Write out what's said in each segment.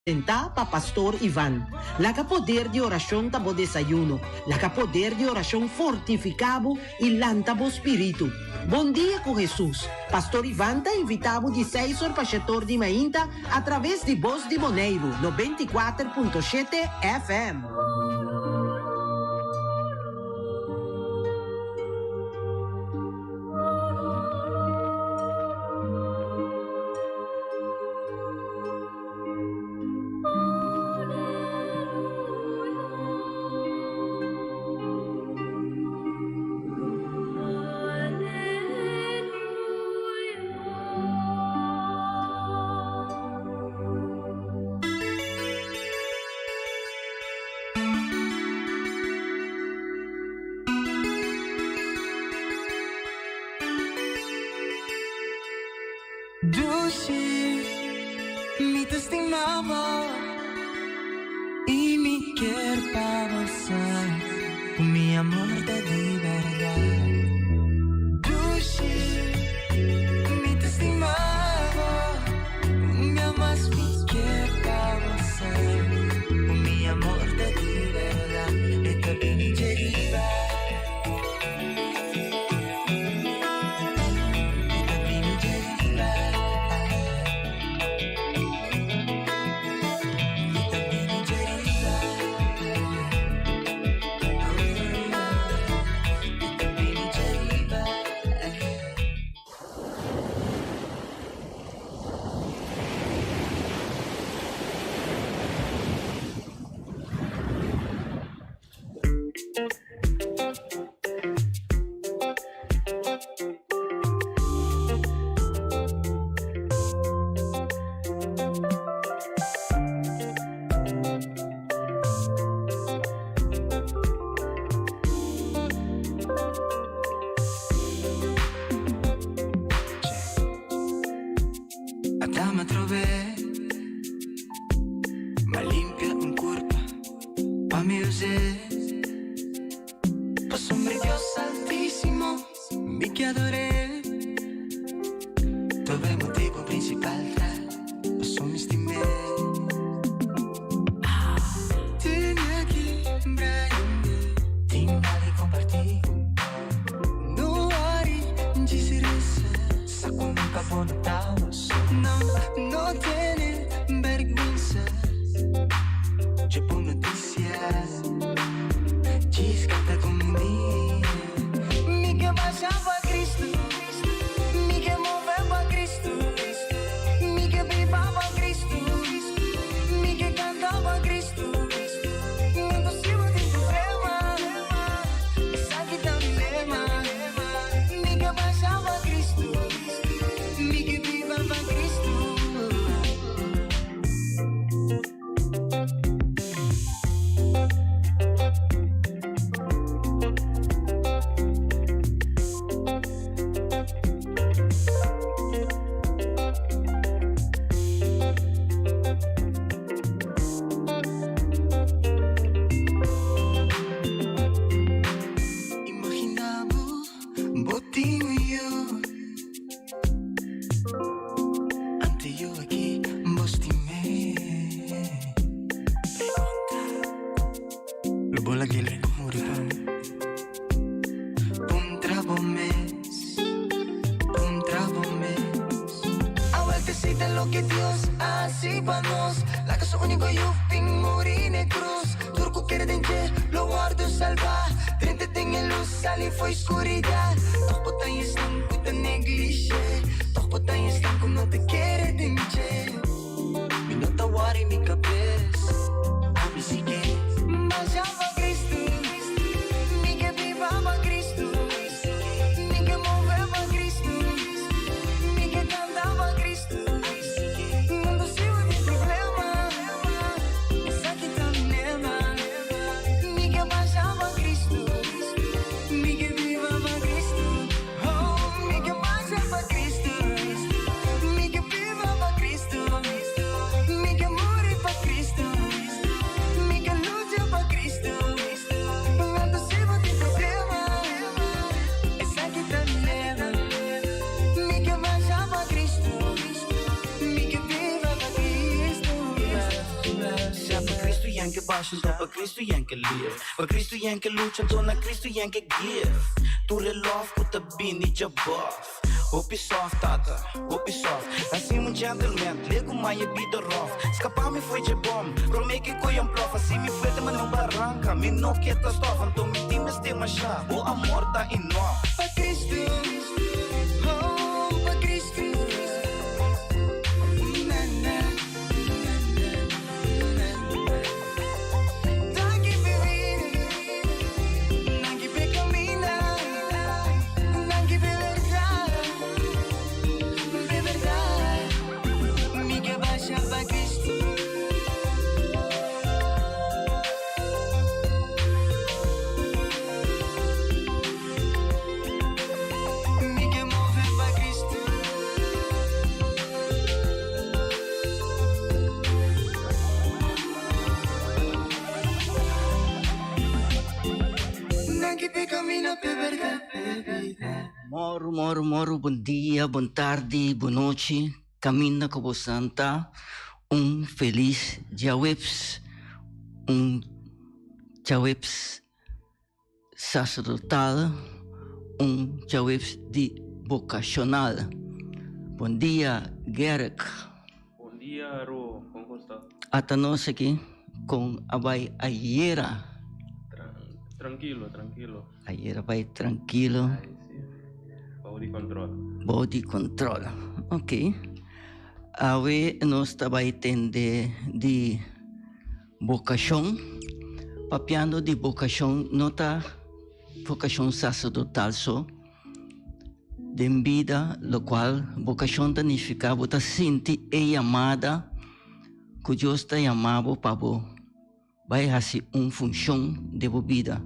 Presentá pa Pastor Ivan. Laga poder di orashon ta bo desayuno. Laga poder di orashon fortifiká bo i lanta bo spiritu. Bon dia ku Hesus! Pastor Ivan ta invitá bo di seis or pa shetor di mainta atraves di Bos di Boneiru 94.7 FM. Dushi, mi ta stima bo i mi kier pa bo sa ku mi amor ta di bèrdat. Dushi, mi ta stima bo, un bia mas mi kier pa bo sa ku mi amor ta di bèrdat. E ta bini dje riba. Adama atrobe, m'a limpia un kurpa. Pa mi us'é Pasobra Dios Altísimo mi ke ador'é Tur e motibu prinsipal ta pasobra mi stim'é Tene aki Brian Tin bali kompartí ku bo No wòri djis resa Sa ku nunka bo no ta bo so No, no tene bèrgwensa Dje bon notisia Djis kanta ku mi Mi ke basha pa Kristu Mi ke move pa Kristu Mi ke biba pa Kristu Mi ke kanta pa Kristu Mundo si bo tin problema Esaki ta mi lema Mi ke basha pa Kristu Mi ke biba pa Kristu. Imagina bo, bo tin un yu. Ante yu aki bo stim'é. Pregunta, Lo bo lag'el muri pa mi? Puntra bo mes, puntra bo mes. Awel te si ta loke Dios a hasi pa nos. Laga su úniko yu bin muri n'e krus. Tur ku kere den dje lo wòrdu salbá. Drenta den e lus, sali fo'i skuridat. Tòg bo ta esnan ku ta neglish'é. Tòg bo ta esnan ku no ta kere den dje. Mi no ta wòri mi kabes, ami si ke. Basha pa Kristu, mi ke biba pa Kristu. Mi ke move pa Kristu, mi ke kanta pa Kristu. Mundu si bo tin problema, esaki ta mi lema. Mi ke basha pa Kristu, mi ke biba pa Kristu. Oh, mi ke basha pa Kristu, mi ke biba pa Kristu. yen ke basha anto pa Cristo yen ke live Pa Cristo yen ke lucha anto na Cristo yen ke give Tur e love ku ta bini djabof Hopi soft tata, hopi soft Hasi un gentleman, legu mai e bida rough Skapa mi fo'i dje bom, prome ke koe ontplof Hasi mi fuerte manera un baranka, mi no ke ta stof Anto mi tin mester masha, bo amor ta enough Pa Cristo, oh pa Cristo Na na, na na, na na Danki p'e bida, danki p'e kaminda Danki p'e bèrdat, p'e bèrdat Mi ke basha pa Cristo. Mi ke move pa Cristo. Danki p'e camina p'e berdad p'e bida. Moro moro moro bon dia bon tardi bon nochi caminda cu bosan ta un feliz djaweps un djaweps sacerdotal un djaweps di vocacional bon dia Gerrit. Bon dia Ro con con sta. Ata nos aki con a bay ayera. Trankilo trankilo. Ayera bay trankilo. Ay si. Bou di control. Bou di control. Ok. Awe nos ta bay tende di vocacion. Papiando di vocacion no ta vocacion sacerdotal so. Den bida locual vocacion ta nifica bo ta sinti e yamada cu Dios ta yama bo pa bo Bai hasi un funshon den bo bida,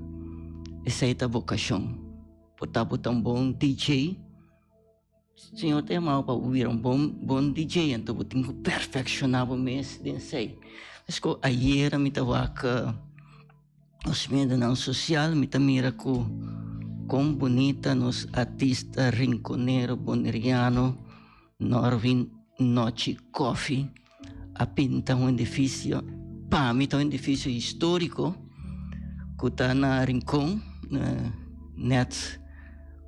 esei ta vokashon. Por ta bo ta un bon DJ, Señor ta yama bo pa bo bira un bon bon DJ, anto bo tin ku perfekshoná bo mes den esei. Paske ayera mi ta wak nos medionan sosial, mi ta mira ku kon bunita nos artista rinkonero boneriano Norvin Nochi Coffie a pinta un edifisio, pa mi ta un edifisio historico cu ta na Rincon, net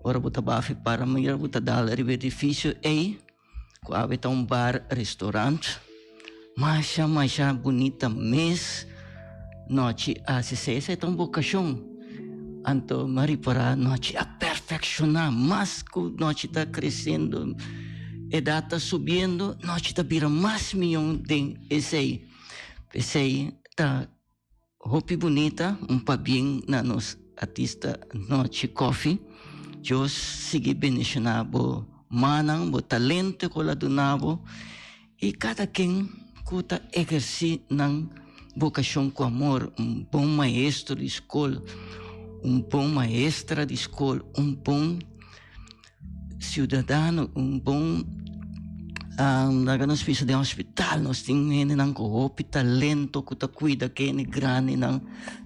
ora bo ta bafi para mira bo ta dal riba e edifisio ey cu awe ta un bar restaurant masha masha bunita mes. Nochi a haci esey, esey ta un vocacion, anto mi a ripara nochi a perfecciona mas cu nochi ta creciendo, edad ta subiendo, nochi ta bira mas miyon den esey. P'esey ta hopi bunita, un pabien na nos artista Nochi Coffie. Dios sigui bendiciona bo mannan, bo talento cu el a duna bo. I kada ken ku ta ehersí nan vokashon ku amor, un bon maestro di skol, un bon maestra di skol, un bon siudadano, un bon laga nos bisa den hospital nos tin hendenan ku hopi talento ku ta kuida kende grandinan,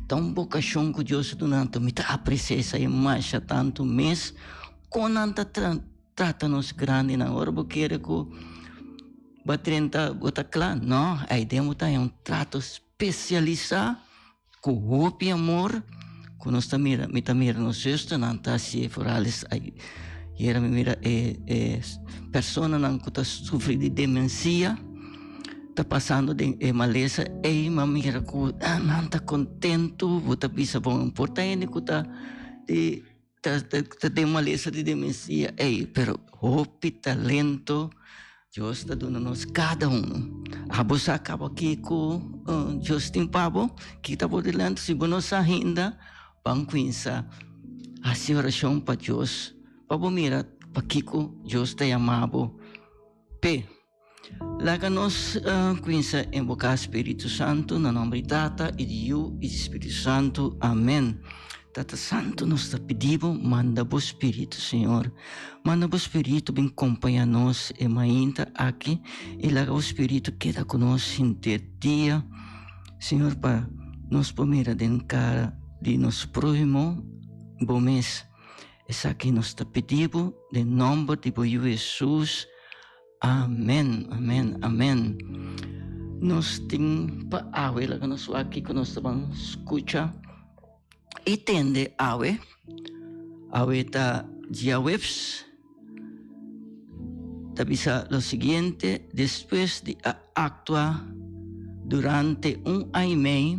ta un vokashon ku Dios a duna nan, mi ta apresiá esei masha tantu mes kon nan ta Trata nos grandinan ora bo kere ku bo a drenta bo ta kla no ei den bo ta haña un trato spesialisá ku hopi amor ku nos ta mira mi ta mira nos zusternan ta hasié foral ayera mi mira e e personanan ku ta sufri di demensia ta pasando den e malesa ei mi a mira ku nan ta kontentu bo ta bisa bon por ta hende ku ta di. Ta den malesa di demensia ey, pero hopi talento Dios ta duna nos cada uno. Abo sa caba kico Dios tin pa bo, ki ta bo dilanti, si bo no sa ainda, ban cuminsa haci oracion pa Dios, pa bo mira pakico Dios ta yama bo p'e. Laga nos cuminsa invoca Spiritu Santo na nomber di Tata y di Yu y di Spiritu Santo. Amen. Tata Santo nos ta pidi bo manda bo Spiritu Señor. Manda bo Spiritu bin compaña nos e mainta aki y laga bo Spiritu keda cu nos henter dia Señor pa nos por mira den cara di nos prohimo bo mes. Esaki nos ta pidi bo den nomber di bo Yu Jesus. Amen, amen, amen. nos tin pa awe. Laga nos wak kiko nos ta ban skucha i tende awe. Awe ta diahuebs. Ta bisa lo siguiente, Despues di a aktua durante un aña i mei,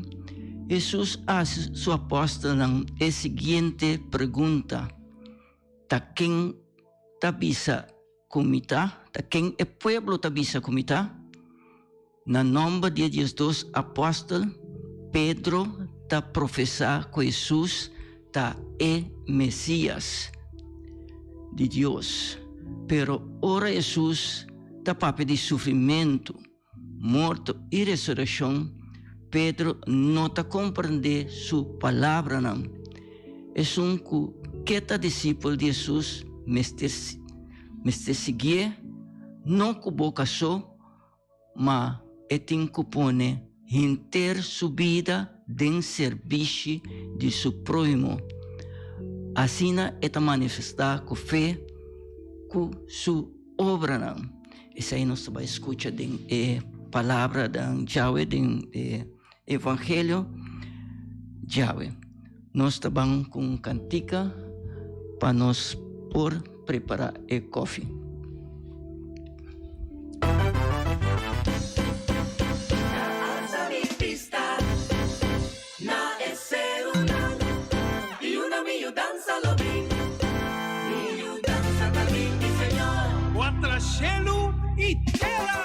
Hesus a hasi su apòstelnan e siguiente pregunta, Ta ken ta bisa ku mi ta? Ta ken e pueblo ta bisa ku mi ta? Na nòmber di e diesdos apòstel, Pedro ta profesá ku Hesus ta e Mesías di Dios. Pero ora Hesus ta papia di sufrimentu, morto i resurekshon, Pedro no ta komprendé su palabranan. Esun ku ke ta disipel di Hesus mester mester siguié no ku boka so, Ma e tin ku pone henter su bida den serbishi di su próhimo. Asina e ta manifestá ku fe ku su obranan. Esei nos ta bai skucha den e palabra den djawe, den e evangelio djawe. Nos ta ban ku un kantika pa nos por prepará e kòfi. Cuatra shelu y tera!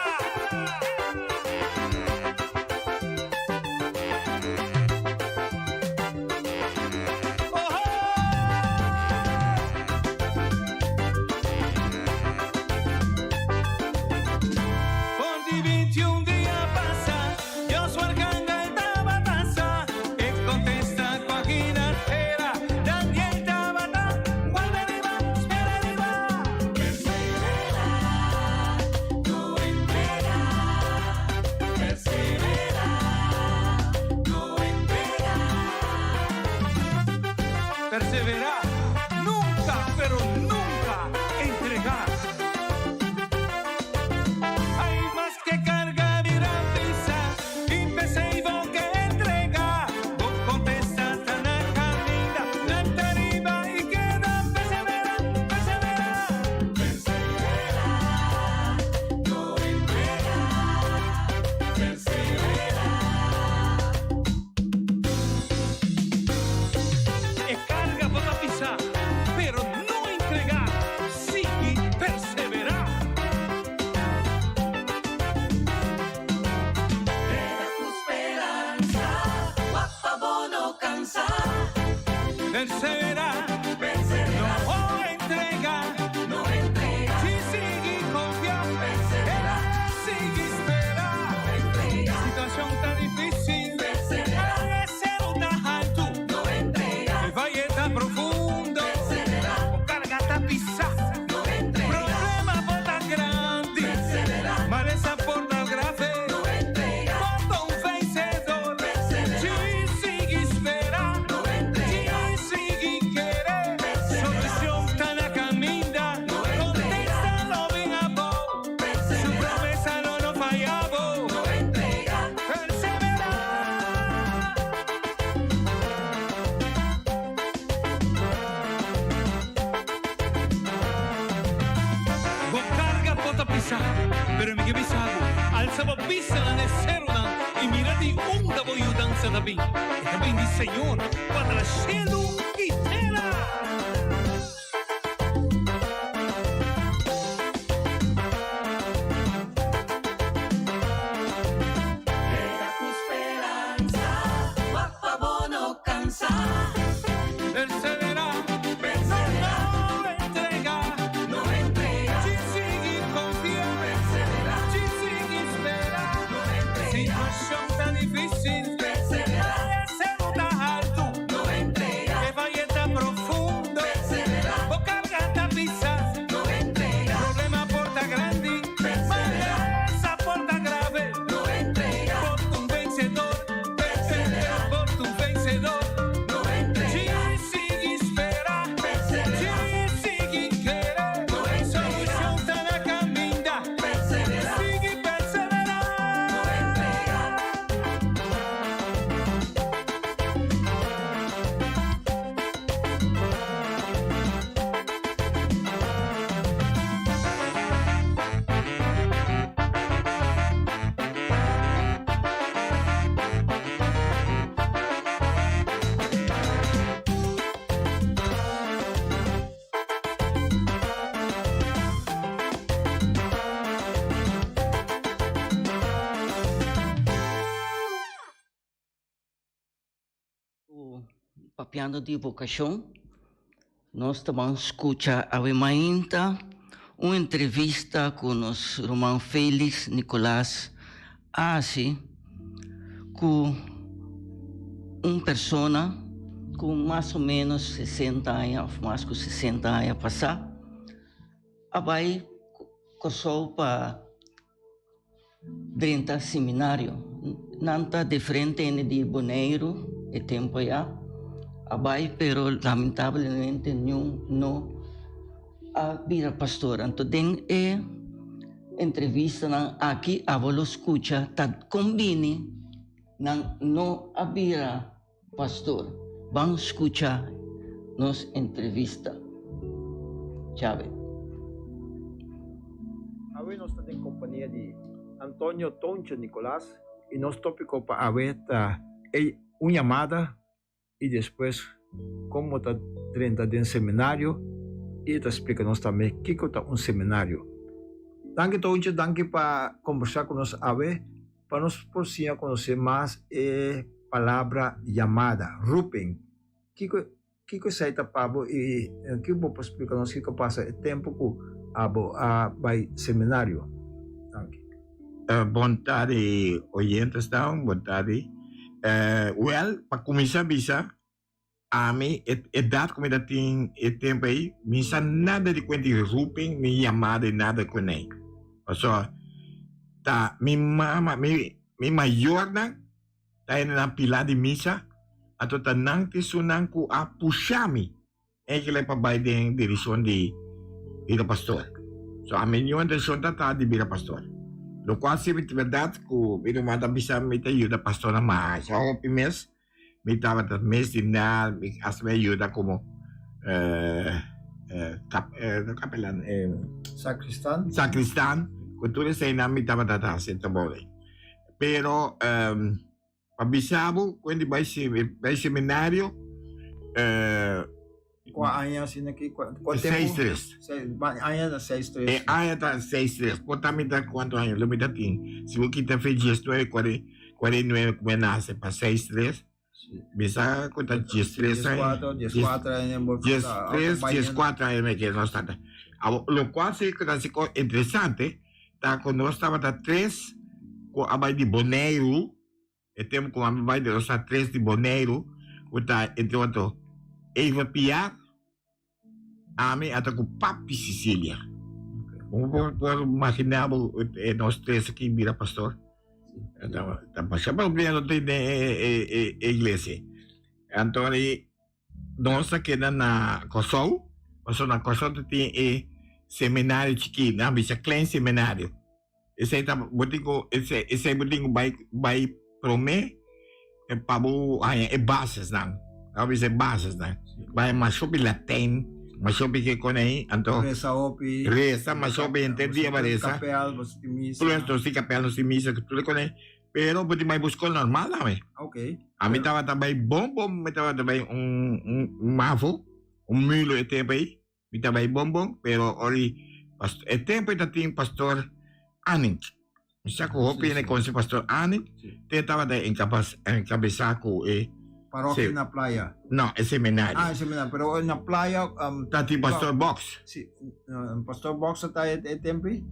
Perseverá, nunca, pero nunca entregá. Hay mas ke karga bira pisa, i p'esei bo ke entregá. Bo kontesta ta na kaminda, lanta riba i keda perseverá, perseverá. Perseverá, no entregá. Perseverá. E karga bo ta pisa, pero no entregá, sigui perseverá. Keda ku speransa, wak pa bo no kansa. Perseverá, Perseverá, no entregá. no entrega. Si sigui konfia, Perseverá, sigui spera. no entrega. Situashon ta difísil, Perseverá, e seru ta haltu, no entrega. e vaye ta profundo, Perseverá, bo karga ta pisá. no entrega. Problema por ta grandi, Perseverá, malesa por ta grave. no entrega. Bo ta un vensedor. Perseverá, Si sigui spera, no entrega. si sigui kere. Perseverá, Solushon ta na kaminda, no entrega. kontesta lo bin abou. Su Perseverá, promesa lo no faya bo. no entrega. Perseverá. Bo karga por ta pisá, pero mi ke bisa bo, alsa bo bistanan e serunan i mira di unda bo yudansa ta bin. E ta bin di Señor, ku a traha shelu i tera. Keda ku speransa, wak pa bo no kansa. Perseverá, Perseverá, no entregá. no entrega. Si sigui konfia, Perseverá, si sigui spera. no entrega. Situashon ta difísil, Perseverá, e seru ta haltu, no entrega. e vaye ta profundo, Perseverá, bo karga ta pisá. no entrega. Problema por ta grandi, Perseverá, malesa por ta grave. no entrega. Bo ta un vensedor, Perseverá, bo ta un vensedor. no Si entrega. sigui spera, Perseverá, si sigui kere. no entrega. Solushon ta na kaminda, Perseverá, sigui perseverá. no entrega. Papiando di vokashon, nos ta ban skucha awe mainta un entrevista ku nos ruman Felix Nicolaas a hasi ku un persona ku mas o menos sesenta aña òf mas ku sesenta aña pasá a bai Kòrsou pa drenta seminario. Nan ta diferente hende di Boneiru e tempo ya a bai pero lamentablemente niun no a bira pastor. Anto den e entrevistanan aki abo lo skucha ta kon bini nan no a bira pastor. Ban skucha nos entrevista. Chave. Awe nos ta den kompania di Antonio Toncho Nicolas i nos topiko pa awe ta e un yamada i despues kon bo ta drenta den seminario i e ta splika nos tambe kiko ta un seminario. Danki Toncho, danki pa kombersá ku nos awe. Pa nos por siña konosé mas e palabra yamada, roeping, kiko kiko esei ta pa bo i kiko bo por splika nos kiko pasa e tempu ku abo a bai seminario? Danki. Bon tardi oyentesnan, bon tardi. Wèl, pa kuminsá bisa, ami e edat ku mi ta tin e tempu ei, mi sa nada di kuenta di roeping ni yamada ni nada kuné. Pasobra ta mi mama, mi mi mayornan ta hendenan pila di misa, anto ta nan ta esunnan ku a pusha mi Enkele pa bai den direkshon di bira pastor. So ami niun intenshon ta ta di bira pastor. Lokual si mi ta bèrdat ku mi ruman ta bisa mi ta yuda pastornan masha hopi mes. Mi tabata mes di na mi hasta mi a yuda komo kapelan Sakristan. Sakristan ku tur eseinan mi tabata ta hasi e trabou ei. Pero Pa bisa bo ku di bai bai seminario Kua aña asina ki kua tempu? Seis tres. Aña ta seis tres. E aña ta seis tres. Por ta mi ta kuantu aña lo mi ta tin. Si bo kita fe diesnuebe kuare kuare i nuebe ku mi a nase pa seis tres. Mi sa ku ta diestres aña. Dieskuater aña bo ta. Diestres dieskuater aña mi ke nos ta. Awor lokual si ku ta si kos interesante ta ku nos tabata tres ku a bai di Boneiru. E tempu ku ami bai di Rosa Tres di Boneiru ku ta entre otro Eva Piar, ami ata ku Papi Cecilia. Bo por por imaginá bo e nos tres aki bira pastor? Ta masha problema tin den e e iglesia. Anto nos a keda na Kòrsou, pasobra na Kòrsou ta tin e seminario chikí, nan bisa klein seminario. Esei ta bo tin ku esei esei bo tin ku bai bai promé pa bo haña e basisnan. Nan bisa e basisnan. Bai mas hopi latijn, mas hopi ke kon ei, anto Resa hopi. Resa mas hopi henter dia ba resa. Kapèl, bo tin misa. Plus nos tin kapèl, nos tin misa, tur e kon ei. Pero bo tin bai bo skol normal tambe. Ok. Ami tabata bai bon bon, mi tabata bai un un mavo, un mulo e tempu ei. Mi ta bai bon bon, pero ori e tempu ei ta tin pastor Anink. Mi sa ku hopi hende konosi pastor Anink, te tabata enkabesá ku e Parokia na playa. No, e seminario. Ah, e seminario. Pero na playa Ta tin pastor Box. Si, pastor Box ta e tempu ei?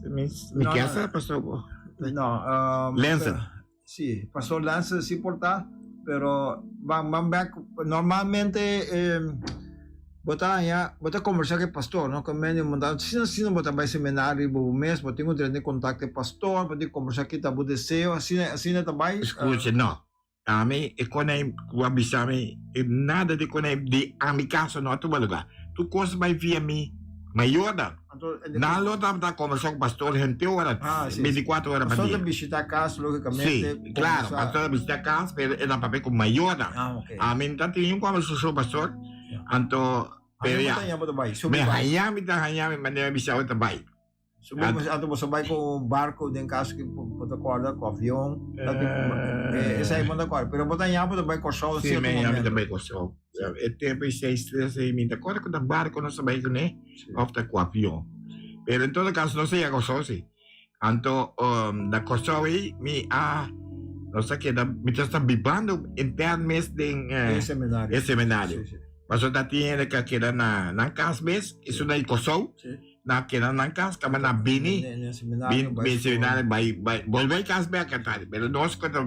Mi ke sa pastor Box. No, Lensen. Si, pastor Lensen si por ta, pero ban ban bek normalmente bo ta haña bo ta kombersá ku e pastor no, ku mende bo ta asina asina bo ta bai seminario riba bo mes bo tin ku drenta den kontakto ku e pastor bo tin ku kombersá ki ta bo deseo asina asina ta bai. Skucha no, ami e konei ku a bisa mi nada di konei di ami kaso no a tuma lugá, tur kos bai via mi mayornan. Nan lo tabata kombersá ku pastor henter ora, binticuatro ora pa dia. Pastor ta bishitá kas, lógikamente. Sí, klaro, pastor ta bishitá kas, pero e ta papia ku mayornan. Ami no ta tin un kombersashon ku pastor, anto, pero ya. Mi haña mi ta haña mi manera mi bisa ta bai. Anto boso bai ku barko den kaso ku bo ta kòrda, ku avion, esei bo ta kòrda. Pero bo ta haña bo ta bai Kòrsou sierto momento. Sí, mi haña mi ta bai Kòrsou. E tempu ei seis tres ei mi ta kòrda ku ta barko nos ta bai kuné. Of ta ku avion. Pero en todo caso nos a yega Kòrsou si. Anto na Kòrsou ei mi a. Nos a keda, mi ta sta bibando intern mes den E seminario. e seminario. Si, si. Pasobra ta tin hende ku a keda na nan kas mes, esun na di Kòrsou, Si. nan a keda na nan kas, kaba nan bini, Den e seminario bin bai bin skol. seminario bai bai bolbe kas bek a tardi. Pero nos ku ta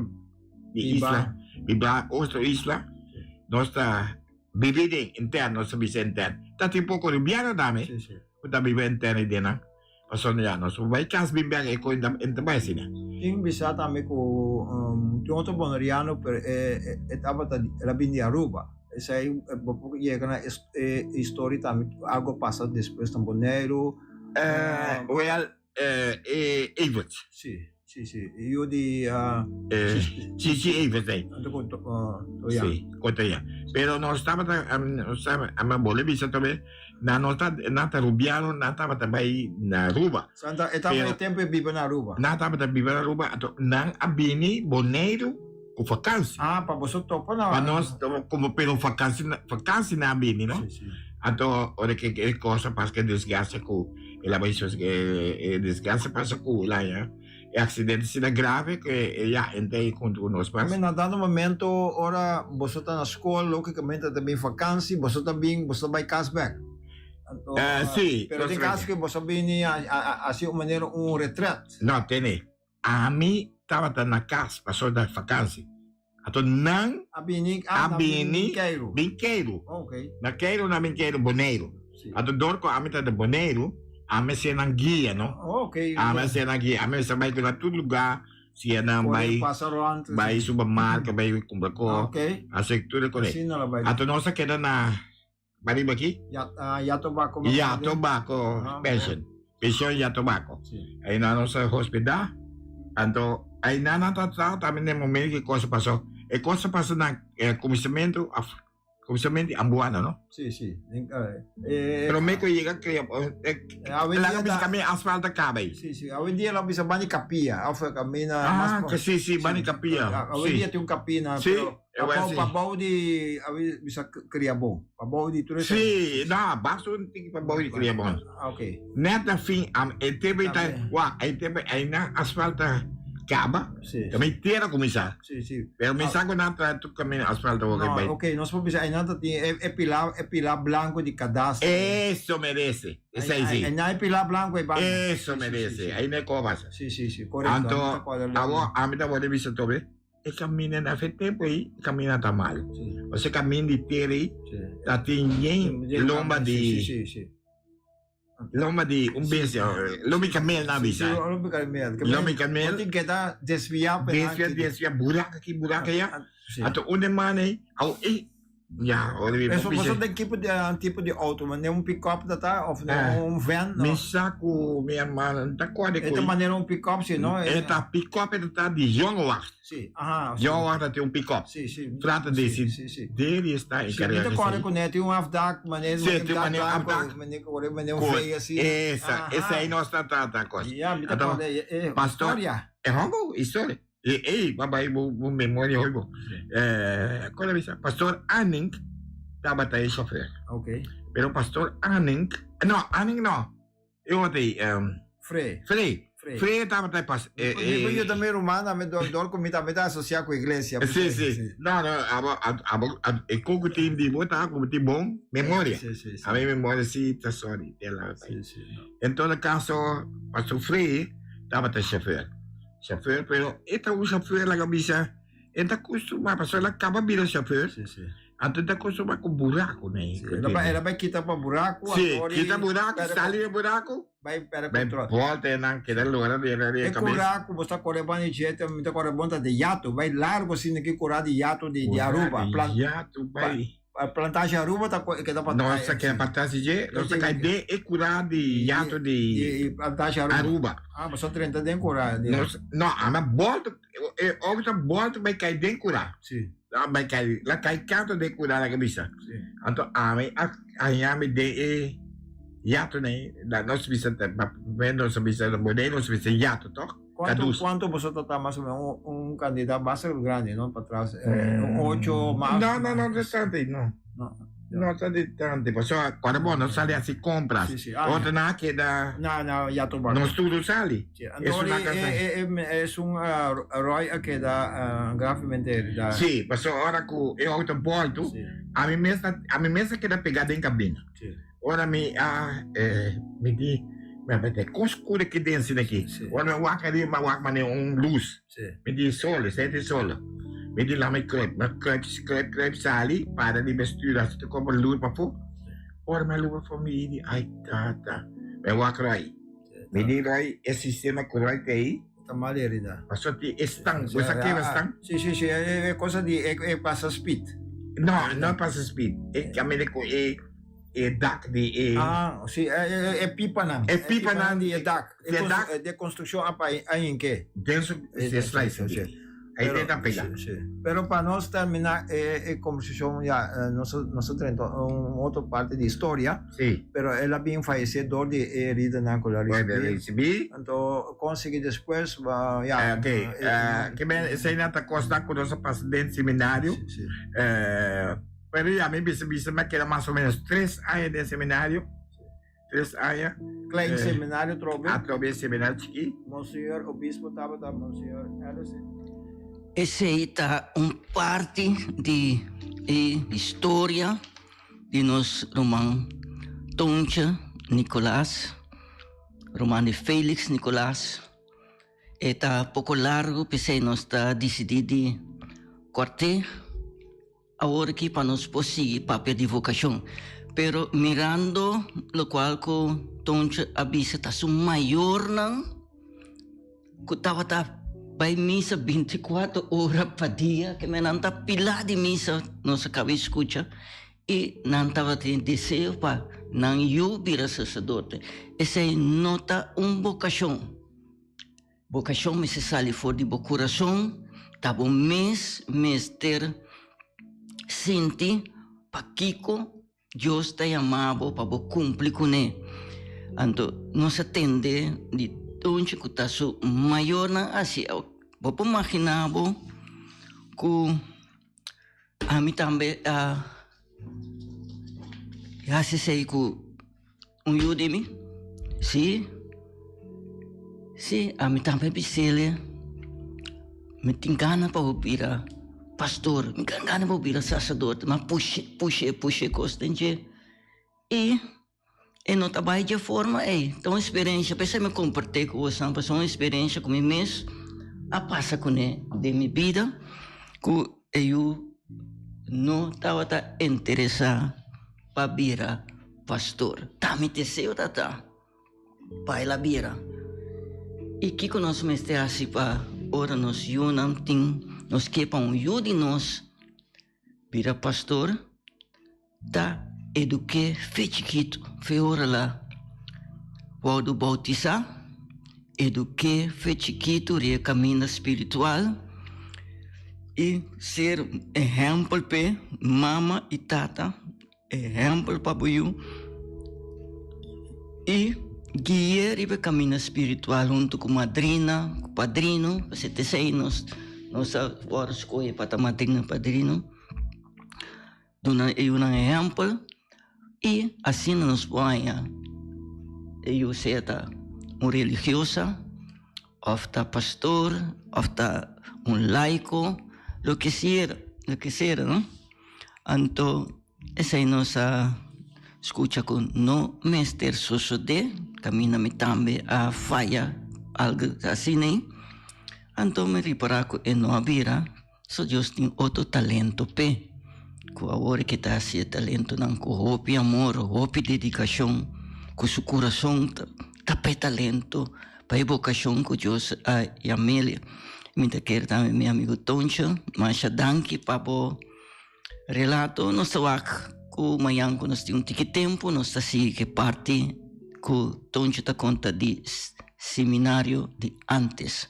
di Biba. isla, biba otro isla, nos ta bibi den intern, nos ta bisa intern. Ta tin poko rubiano tambe Si, si. ku ta biba intern ei den nan. Pasobra ya nos por bai kas bin bek e koe e ta bai asina. Tin bisa tambe ku tin otro boneriano pero e e tabata el a bin di Aruba. Esei bo por yega na e historia tambe ku algo a pasa despues na Boneiru. Well e Evert. Si, si, si. E yu di Chichi Evert ei. Anto ku Toyan. Si, ku Toyan. Pero nos tabata nos tabata mi a bolbe bisa tambe Nan no ta, nan ta Rubiano, nan tabata bai na Aruba. Santa, e tabata e tempo e biba na Aruba. Nan tabata biba na Aruba, anto nan a bini Boneiru ku vakansi. Ah, pa boso topa na. Pa nos, komo pero vakansi, vakansi nan a bini, no? Si, si. Anto ora ke e kos a pasa, ke desgrasia ku el a bai, e desgrasia pasa ku el a. E accidente asina grave cu e ya enta ei hunto cu nos pas. Amen, na dado momento ora boso ta na school logicamente ta bin vakantie, boso ta bin, boso ta bai cas bek. Anto, Si, pero den caso cu boso a bini haci un manera un retret. No, tene, ami tabata na cas pasobra ta vakantie. Anto nan A bini, ah, a nan bini bini Keiru. bin Keiru. Oh, ok. Na Keiru nan bin Keiru Boneiru. Si. Anto dor ku ami ta di Boneiru, ami a ser nan guia, no? Oh, ok. Ami a ser nan guia. Ami mester bai ku nan tur lugá, siña nan Por bai pasa rond. bai supermarket, bai kumpra ko, Ah, ok. hasi tur e kos. Asina lo bai. Anto nos a keda na pariba aki? Ya, ah, ya Tobacco. Ya Tobacco Ah, Pension. Pension Ya Tobacco. Si. Einan nos a hospedá. Anto einan nan ta traha tambe den momento ku e kos a pasó. E kos a pasa na e kuminsamentu òf kuminsamentu di Ambuana, no? Si, si. Den, eh, Promé ku yega kria Awendia laga bisa ta- kaminda asfalto a kaba ei. Si, si. Awendia lo bisa bani kapia. Of kaminda Ah, mas ke si, si, bani kapia. Awendia Si. tin un kapia, Si. pero E wou Pabou, si. pabou di awi bisa kria bon. Pabou di tur esei. Si, no, basta un tiki pabou di kria bon. Ah, ok. Net na fin, am, e tempo ei ta, Tambe. wak, e tempo ei nan asfalto kaba, Si. tambe tera kuminsá. Si, si. Pero mi sa ku nan traha tur kaminda asfalto wak No, bai. ok, nos por bisa einan ta tin e, e pila, e pila blanco di kadastro. Eso merece, esei si. Einan e pila blanco ei banda. Eso Si, si, si, merece, si. ei no e koba pasa. Si, si, si, korekto. Anto, Ami ta kòrda awor ami ta wòrdu bisa tobe. E kaminda na fe tempu ei, e kaminda ta mal. Ose kaminda di tera ei ta tin yen lomba di lomba di un bestia, lomba di kamel nan a bisa. Lomba di kamel. Lomba di kamel. Bo tin keda desviá. Desviá, desviá, buraka aki, buraka aya. Anto un de man ei, awo ei. Ya, ora mi Eso por boso bisa. den tipo di tipo di auto, manera un pick-up dat ta of Eh, un van? No. Mi sa ku mi hermano ta kòrda E ku ta manera un pick-up si, no? e ta pick-up e ta di Jongewacht. Si, aha. Si. Jongewacht ta tin un pick-up. Si, si. Trata di Si, si si, si. deri esta Si, mi enkargá ta kòrda esei. ku net tin un afdak, manera Si, un tin dak manera blanco, afdak. manera manera un Ku V así. esa, Aha. esei nos ta trata kos. Ya, mi ta Anto, kòrda e, e pastor, historia. e hombo, historia. E ei, ba bai bo bo memoria hoy bo. Eh, kon a bisa? Pastor Anink tabata e chofer. Ok. Pero Pastor Anink, no, Anink no. E otro ei, um, Frey. Frey. Frey. Frey tabata e pas e, Mi e, yo tambe ruman, tambe dor dor ku mi tambe ta asosia ku iglesia. Sí, sí. No, no, abo, abo, abo, e koko tin di bo ta ku tin bon memoria. Sí, sí, sí. A mi memoria sí ta sorry, te la. Sí, sí. No. En todo caso, Pastor Frey tabata chofer. Chauffeur, pero e ta un chauffeur laga bisa, e ta costuma, pasobra el a caba bira chauffeur, Sí, sí. anto e ta costuma cu buraco ne. Sí, el a bai, el a bai kita pa buraco, Sí, anto kita buraco, perde sali di buraco, bai perde bai control. volta e nan keda lora di di E cabeza. cura cu bo ta core ban di djete, mi ta core bon ta di yato, bai largo asina ki cura di yato di, di Cura Aruba. di Plan, yato bai. Plantage Aruba ta keda pa Nos ta keda pa tras di dje, nos ta kai den e kurá di yato di Di Plantage Aruba. Aruba. Ah, boso a drenta den kurá di. Nos, no, ama bòltu, e outo bòltu bai kai den kurá. Si. A bai kai, la kai kantu den kurá laga bisa. Si. Anto ami a haña mi den e yato nei, nos bisa, nos a bisa, Boneiru nos a bisa yato, tòg? Cuanto, Cadus. cuanto boso ta ta mas o menos un, un cantidad basta grande, no? Pa atrás, eh, un ocho mas. No, no, no, no tanto, no. No. No ta di tanto, pasobra cuando bo no sali haci compras, Sí, sí. Ah, otro nan a keda, Na, na Yatobak. nos tur sali. Sí, anto Esun nan ka sali. e, e, e, esun ah, Roy a keda ah, gravemente herida. Sí, pasobra ora cu e auto bolto, Sí, ami mes ta, ami mes a keda pega den cabina. sí. Ora mi a, eh, mi di, mi a bete, con scuro ki den asina aki? Sí. Ora mi wak ariba, mi wak manera un luz. Sí. Mi di solo, esei di solo. Mi di lama e kruip, mi a kruip, kruip, kruip sali, para di bestuur hasi tur komo lur pafó. Ora mi a lur pafó mi di, ai tata. Mi a wak Roy. Mi di Roy, e sistema ku Roy ta ei, Ta mal herida. pasobra tin e stang, bo sa kere stang? Sí, sí, sí, e cosa di e, e pasa speed. No, no pasa speed. E kaminda ku e e dak di e. Ah, sí, e, e, e pipanan. E pipanan di e dak. Di e dak. De construcción apa ainke. Den su se slice Sí, di. Ahí Pero- te ta pega. Sí, sí. Pero pa nos termina e, e conversación ya, eh, nos, nos trento un otro parte di historia, Sí. pero el a bin fallecer door di e heridanan cu el a Bueno, recibi. recibí. Anto consigui despues, ba, ya. Eh, ok, eh, eh, ke men esei nan ta kosnan ku nos a pasa den seminario. Sí, sí. Eh, pero ya mi bisa bisa mi a keda mas o menos tres aña den seminario. Tres aña. Klein Eh, seminario trobe. Atrobe seminario chikí. Monseñor Obispo tabata Monseñor Ellison. Esei ta un parti di e historia di nos ruman Tontje Nicolaas, ruman di Felix Nicolaas. E ta poko largu, p'esei nos ta disidí di kòrt'é. Awor aki pa nos por sigui papia di vokashon. Pero mirando lokual ku Toncho a bisa ta su mayornan ku tabata bai misa bintikuater ora pa dia, ke men nan ta pilá di misa, nos a kaba di skucha, i nan tabatin deseo pa nan yu bira saserdote. Esei no ta un bokashon. Bokashon mester sali for di bo kurason, ta bo mes mester sinti pakiko Dios ta yama bo pa bo kumpli kuné. Anto nos a tende di Tonchi ku ta su mayornan hasi. Bo por magina bo ku ami tambe a hasi esei ku. Un yu di mi? Sí. Sí, ami tambe bisele. Mi tin gana pa bo bira pastor, mi tin gana pa bo bira saserdote, m'a pushe, pushe, pushe kos den dje. I e no ta bai dje forma ei. Ta un eksperensia, p'esei mi kompartí ku boso, pasobra un eksperensia ku mi mes a pasa kuné den mi bida, ku e yu no tabata interesá pa bira pastor. Ta mi deseo ta ta pa el a bira. I kiko nos mester hasi pa ora nos yunan tin, nos ke pa un yu di nos bira pastor? Ta eduk'é fe chikitu, fe ora la wòrdu boutisá, eduk'é fe chikitu riba e kaminda spiritual i ser ehèmpel p'e mama i tata. Ehèmpel pa bo yu i gui'é riba e kaminda spiritual huntu ku madrina, ku padrino, pasobra te esei nos nos a wòrdu skohe pa ta madrina, padrino, duna e yunan ehèmpel i asina nos por haña e yu sea ta un religiosa òf ta pastor òf ta un laiko, loke sea, loke sea, no. Anto esei nos a skucha ku no mester sosodé, kaminda mi tambe a faya algu asina ei. Anto mi ripará ku e no a bira, so Dios tin otro talento p'e, ku awor ke ta hasi e talentonan ku hopi amor, hopi dedikashon, ku su kurason ta p'e talento, pa e bokashon ku Dios a yam'el. Mi ta kere tambe mi amigu Toncho, masha danki pa bo relato. Nos ta wak ku mañan ku nos tin un tiki tempu nos ta sigui ku e parti ku Toncho ta konta di seminario di antes.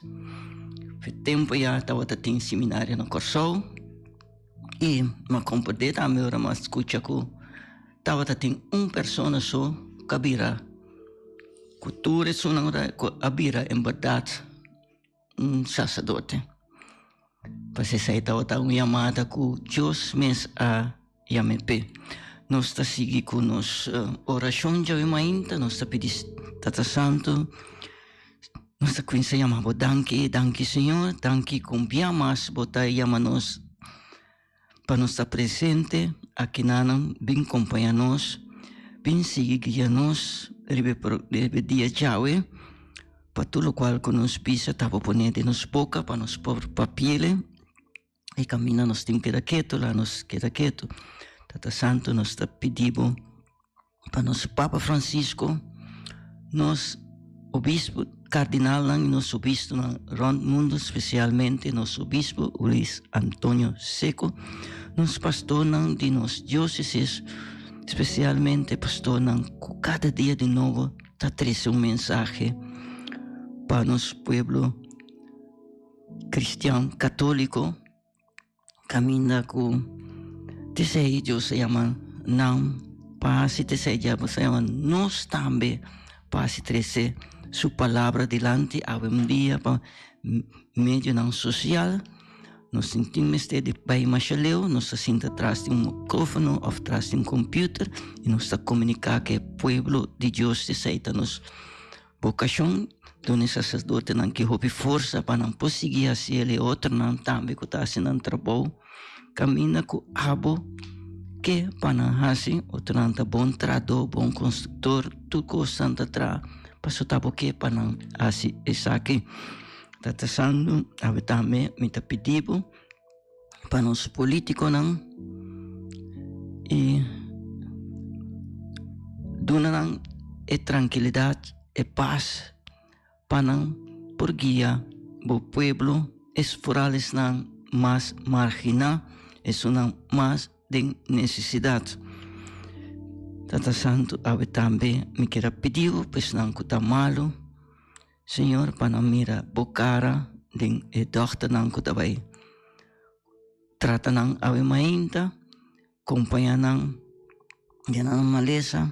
Fe tempu ya tabata tin seminario na Kòrsou i mi a komprendé tambe ora mi a skucha ku tabata tin un persona so ku a bira ku tur esunnan ku a bira en bèrdat un saserdote. Pues esei tabata un yamada ku Dios mes a yam'é p'e. Nos ta sigui ku nos orashon djawe mainta, nos ta pidi Tata Santu, nos ta kuminsá yama bo danki, danki Señor, danki ku un bia mas bo ta yama nos pa nos ta presente akinanan, bin kompañá nos, bin sigui guia nos riba e dia djawe, pa tur lokual ku nos bisa ta bo pone den nos boka pa nos por papi'e. E kaminda nos tin keda ketu, laga nos keda ketu. Tata Santu, nos ta pidi bo pa nos Papa Francisco, nos obispo, kardinalnan i nos obistonan rònt mundu, spesialmente nos obispo Luis Antonio Seco, nos pastornan di nos diósesis, spesialmente pastornan ku kada dia di nobo ta trese un mensahe pa nos pueblo. Cristian católico caminda cu tesey Dios a yama nan pa haci tesey diablo sa yama nos tambe pa haci trece su palabra dilanti awendia pa medionan social nos no tin mester di bay masha leu nos ta sinta tras di un microfono of tras di un computer y nos ta comunica cu e pueblo di Dios tesey ta nos Bokashon, Duna e saserdotenan ki hopi forsa pa nan por sigui hasi el i otronan tambe ku ta hasi nan trabou kaminda ku abo ke pa nan hasi. Otronan ta bon trahadó, bon konstruktor, tur kos nan ta traha pasobra ta abo ke pa nan hasi esaki. Tata Santu, awe tambe mi ta pidi bo pa nos politiconan y duna nan e trankilidad, e paz pa nan por guia bo pueblo, es foral esnan mas margina, esunnan mas den necesidad. Tata Santo, awe tambe mi kier a pidi bo pa esnan cu ta malo, Señor, pa nan mira bo cara den e dokternan cu ta bay trata nan awe mainta, compaña nan den nan malesa,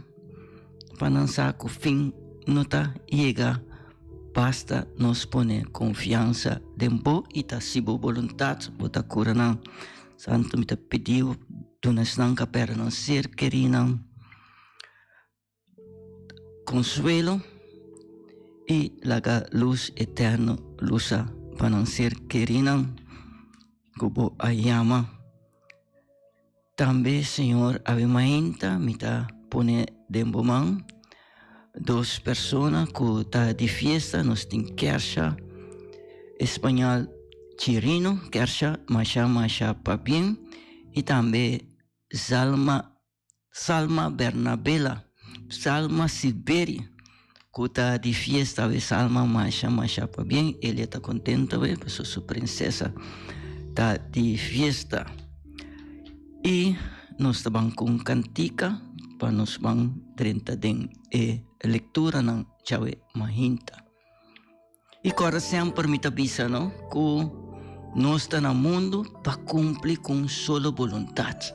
pa nan sa cu fin no ta yega, basta nos pone confiansa den bo y ta haci bo boluntad, bo ta cura nan. Santo, mi ta pidi bo duna esnan cu a perde nan ser kerinan. Consuelo y laga luz eterno lusa pa nan ser kerinan cu bo a yama. Tambe Señor awe mainta mi ta pone den bo man dos persona cu ta di fiesta, nos tin Kersha Español Chirino, Kersha masha masha pabien y tambe Zalma Salma Bernabela, Salma Silveri, ku ta di fiesta awe. Salma masha masha pabien, Elia ta kontento awe pasobra su prinsesa ta di fiesta. I nos ta ban ku un kantika pa nos ban drenta den e lekturanan djawe mahinta. I kòrda semper mi ta bisa no ku nos ta na mundu pa kumpli ku un solo boluntat,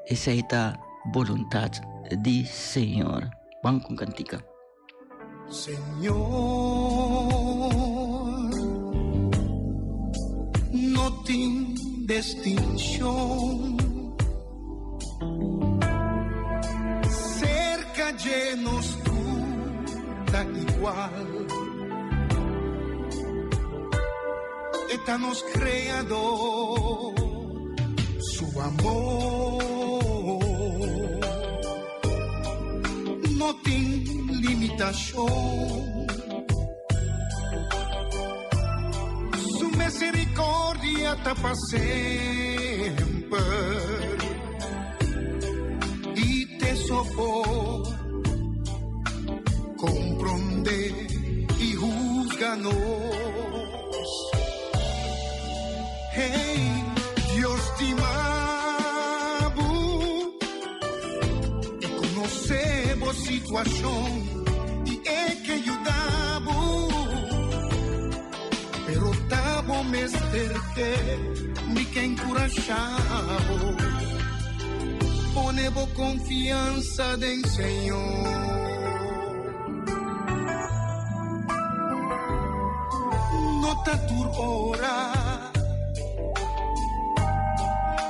esei ta boluntat di Señor. Ban ku kantika. Señor, no tin distinshon. Serka dje nos tur ta igual. E ta nos Creador, su amor no tin limitacion. Su misericordia ta pa semper y te sopor comprende y juzga nos. Hey, Dios stima bo y conoce bo situacion y e ke yuda bo. Pero ta bo mester ke mi ke enkurashá bo. Pone bo konfiansa den Señor. No ta tur ora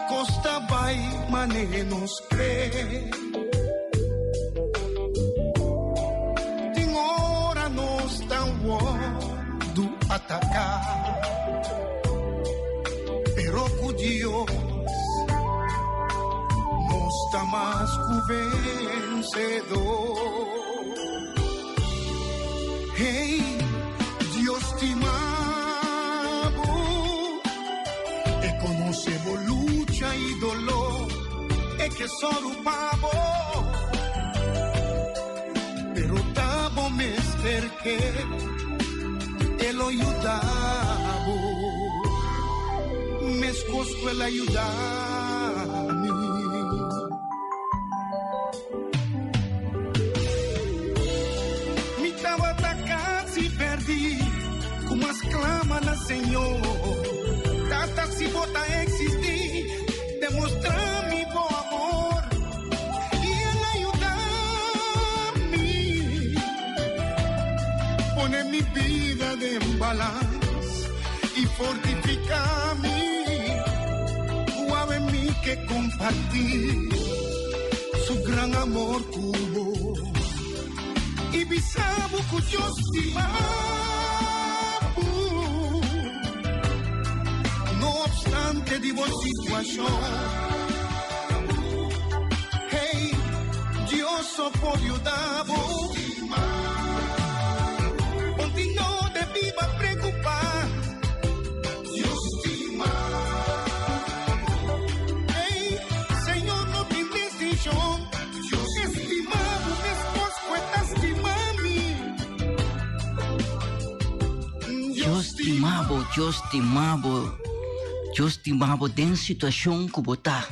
kos ta bai manera nos kre. ku Dios, nos ta mas ku vensedó. Hey, Dios stima bo, e konosé bo lucha i doló, e ke sòru pa bo. Pero ta bo mester ke e lo yuda bo, meskos ku el a yuda mi. Mi tabata kasi pèrdí, ku mas klama na Señor. Tata, si bo ta eksistí, demostrá mi bo amor. I el a yuda mi pone mi bida den balans i fortifiká mi. Ku awe mi ke kompartí su gran amor ku bo i bisa bo ku Dios stima bo, no obstante di bo situashon. Hey, Dios so por yuda bo. Ponti no de biba preocupa. Dios stima bo. Hey, Señor no tin distinshon. Dios stima bo meskos ku e ta stima mi. Dios stima bo, Dios stima bo, Dios stima bo den situashon ku bo ta.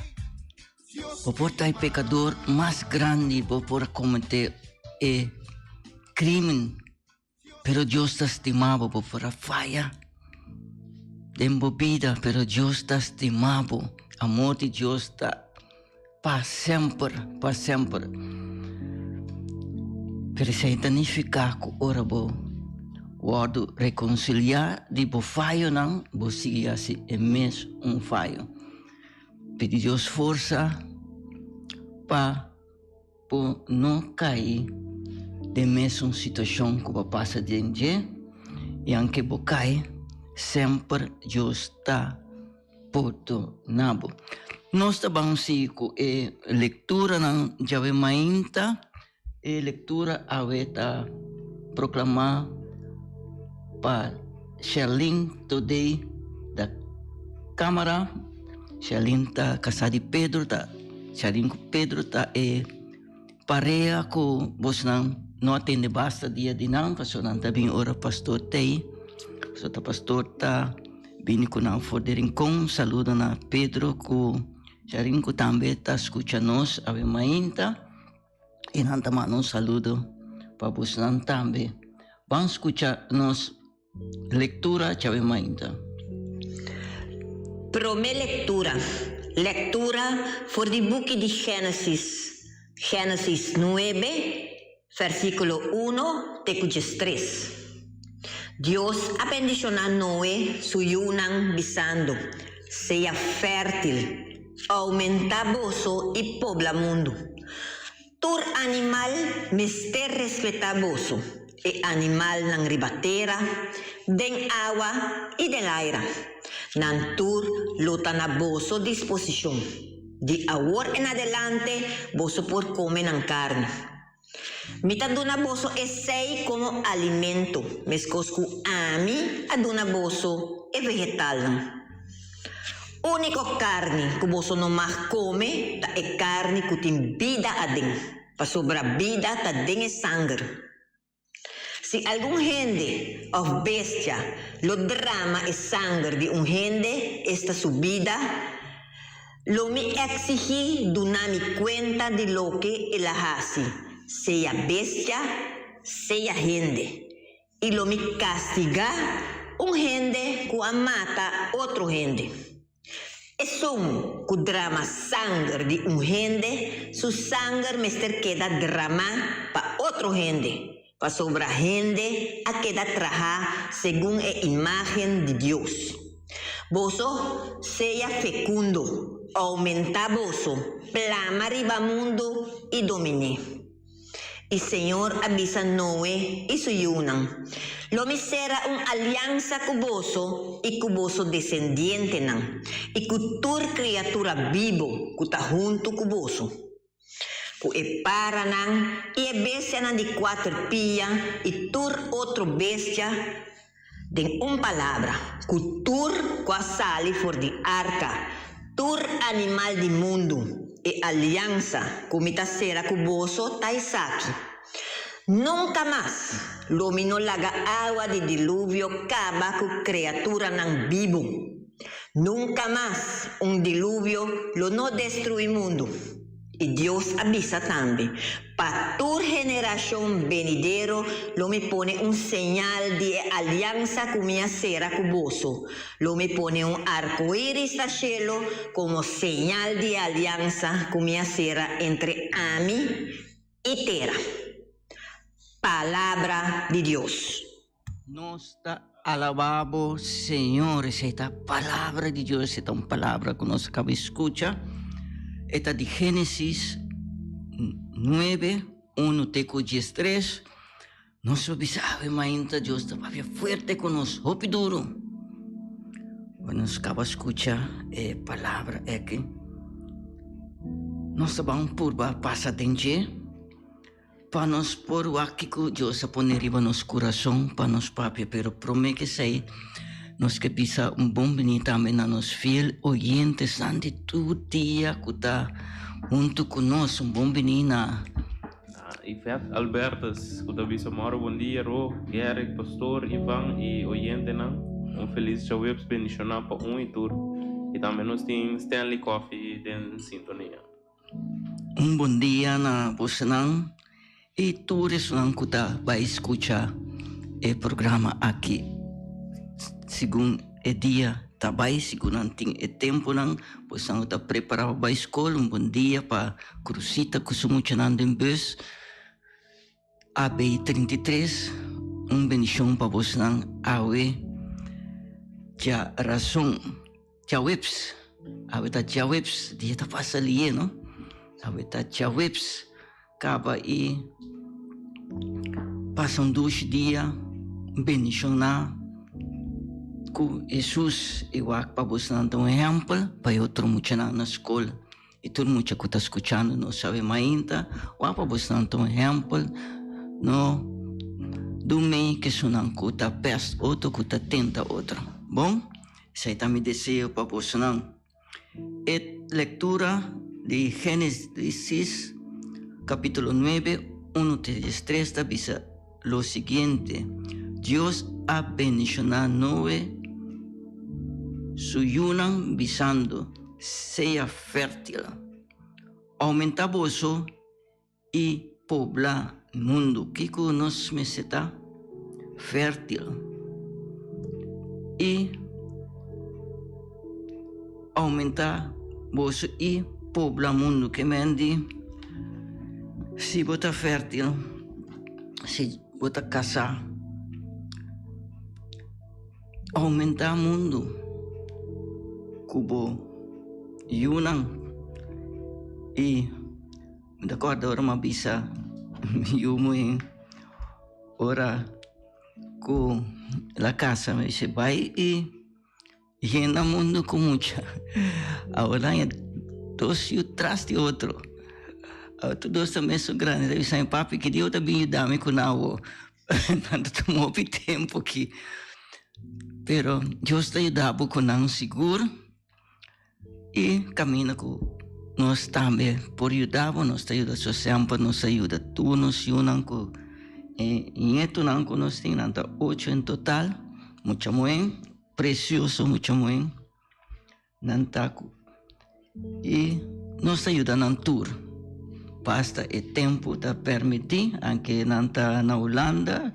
Bo por ta e pekador mas grandi, bo por a kometé e krimen, pero Dios ta stima bo. Bo por a faya den bo bida, pero Dios ta stima bo. Amor di Dios ta pa semper, pa semper. Pero esei ta nifiká ku ora bo wòrdu rekonsiliá di bo fayonan, bo sigui hasi e mes un fayo. Pidi Dios forsa pa bo no kai den mesun situashon ku bo a pasa den dje, i anke bo kai, semper Dios ta pordona bo. Nos ta ban sigui ku e lekturanan djawe mainta. E lectura awe ta proclama pa Sherlyn Today da Camara. Sherlyn ta casa di Pedro, ta Sherlyn cu Pedro ta e pareha cu bosnan no a tende basta dia di nan pasobra nan ta bin ora pastor tey. So ta pastor ta bini cu nan for di Rincon. Saludo na Pedro cu Sherlyn cu tambe ta scucha nos awe mainta. I nan ta manda un saludo pa bosnan tambe. Ban skucha nos lektura djawe mainta. Promé lektura, Lektura for di buki di Génesis, Génesis nuebe, versíkulo uno te ku diestres. Dios a bendishoná Noe su yunan bisando, Sea fértil, Oumentá boso i pobla mundu. Tur animal mester respetá boso, e animalnan riba tera, den awa i den aira. Nan tur lo ta na boso disposishon. Di awor en adelante boso por kome nan karni. Mi ta duna boso esei komo alimento, meskos ku ami a duna boso e vegetalnan. Úniko karni ku boso no mag kome ta e karni ku tin bida aden, pasobra bida ta den e sanger. Si algun hende òf bestia lo drama e sanger di un hende, esta su bida, lo mi eksigí duna mi kuenta di loke el a hasi, sea bestia, sea hende, i lo mi kastigá un hende ku a mata otro hende. Esun ku drama sanger di un hende, su sanger mester keda dramá pa otro hende, pasobra hende a keda trahá segun e imágen di Dios. Boso sea fekundo, oumentá boso, plama riba mundu i domin'é. I Señor a bisa Noe i su yunan. Lo mi sera un aliansa ku boso i ku boso desendientenan i ku tur kriatura bibu ku ta huntu ku boso, ku e paranan i e bestianan di kuater pia i tur otro bestia, den un palabra, ku tur ku a sali for di arka, tur animal di mundu, e aliansa ku mi ta sera ku boso ta esaki. Nunka mas lo mi no laga awa di diluvio kaba ku kreaturanan bibu. Nunka mas un diluvio lo no destruí mundu. I Dios a bisa tambe, Pa tur generashon benidero lo mi pone un señal di e aliansa ku mi a sera ku boso. Lo mi pone un arkoiris na shelu komo señal di e aliansa ku mi a sera entre ami i tera. Palabra di Dios. Nos ta alabá bo, Señor. Esei ta Palabra di Dios. Esei ta un palabra ku nos a kaba di skucha. E ta di Génesis nuebe, unu te ku diestres. Nos lo bisa awe mainta Dios ta papia fuerte ku nos, hopi duru. Ora nos kaba skucha e palabra eki, nos ta ban purba pasa den dje pa nos por wak kiko Dios a pone riba nos kurason pa nos papia. Pero promé ke esei nos ke bisa un bon bini tambe na nos fiel oyentesnan di tur dia ku ta huntu ku nos. Un bon bini na. Yvette Albertus ku ta bisa moro bon dia Ro, Gerrit, Pastor, Ivan i oyentenan. Un felis djaweps bendishoná pa un i tur. I tambe nos tin Stanley Coffee den sintonia. Un bon dia na bosonan i tur esunnan ku ta bai skucha e programa aki segun e dia ta bai, segun nan tin e tempunan. Bosonan ku ta prepará pa bai skol, un bon dia pa Cruzita ku su muchanan den bus AB 33, un bendishon pa bosnan awe djarason, djaweps, awe ta djaweps, dia ta pasa lié no, awe ta djaweps, kaba i pasa un dushi dia bendishoná ku Hesus i wak pa bosnan ta un ehèmpel pa e otro muchanan na skol. I tur mucha ku ta skuchando nos awe mainta, wak pa bosnan ta un ehèmpel, no dumei kesunnan ku ta pèst otro, ku ta tenta otro. Bon, esei ta mi deseo pa bosnan. E lektura di Génesis kapítulo nuebe, unu te diestres ta bisa lo siguiente, Dios a bendishoná Noe su yunan bisando, Sea fértil, oumentá boso i poblá mundu. Kiko nos mester ta? Fértil i oumentá boso i pobla mundu. Ke men di si bo ta fértil, si bo ta kasá, Oumentá mundu ku bo yunan i mi ta kòrda ora mi a bisa mi yu muhé ora ku el a kasa mi bisa bai i yena mundu ku mucha awor nan e dos yu tras di otro awor tur dos ta mesun grandi ta bisa mi papi ki dia bo ta bin yuda mi ku nan awor. Nan ta tuma hopi tempu aki. Pero Dios ta yuda bo ku nan sigur i kaminda ku nos tambe por yuda bo, nos ta yuda. So semper nos a yuda tur nos yunan ku e ñetunan ku nos tin, nan ta ocho en total, mucha muhé, presioso mucha muhé. Nan ta ku i nos ta yuda nan tur. Basta e tempu ta permití, anke nan ta na Hulanda,